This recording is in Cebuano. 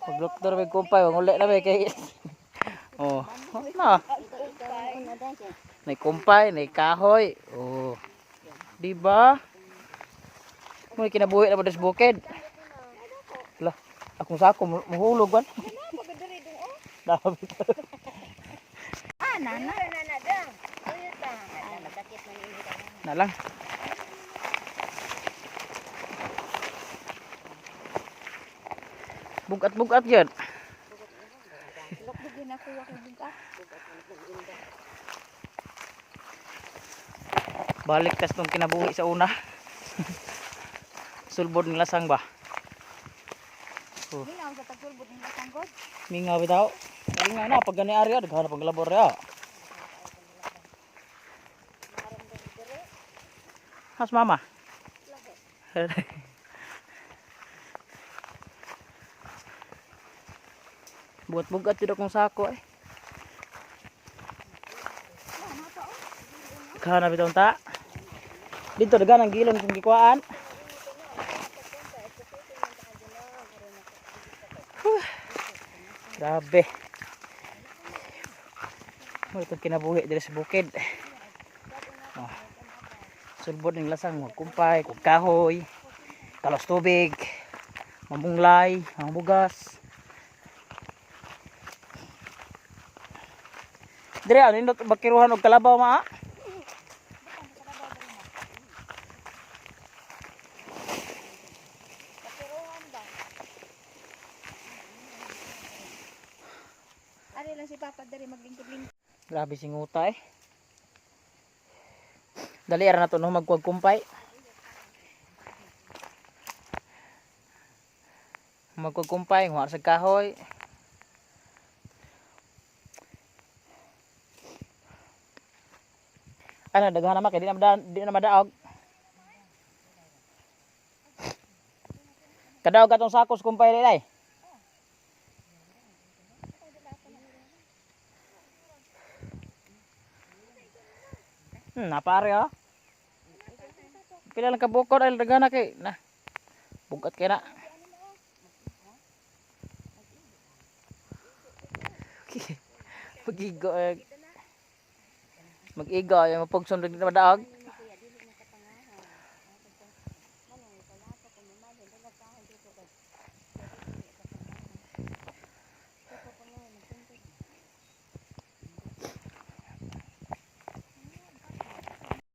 Magluktor may kumpay, manguli na may kay. Oh, na. May kumpay, may kahoy. Oh. Di ba? Mo kinabuhi na ba sa bukid? Lah, akong sako muhulog ban. Dami. Ah, nana. Nana dang. Uyta. Masakit man ini. Na lang. Bugat-bugat yan. Lukbog din ako kay bugat. Balik tas tong kinabuhi sa una. Sulbod ng lasang ba? Oh. Minaw sa tagsulbod ng lasanggod. Mingaw bitaw. Kaya nga na pag gani area daghan na paglabor ya. Has mama. Bugat-bugat jud akong sako eh. Kana bitaw ta. Dito daghan ang gilon kung gikuhaan. Grabe. Mo itong kinabuhi diri sa bukid. Oh. Sulbod ng lasang magkumpay, kug kahoy, kalos tubig, mamunglay, mambugas. Dire ano nindot bakiruhan og kalabaw maa? Pakiruhan ba? Ari lang si Papa diri maglingkod-lingkod. Grabe singuta eh. Dali ara na to no magkuwag kumpay. Magkuwag kumpay, nguha sa kahoy. Ano, daghan naman kay di na madaog. Kadaog katong sakos kumpay dili. Napare oh. Pila lang kabukod ay daghan na kay na. Bugat kay na. Magigo eh. Mag-igo ay mapugson rin na madaog.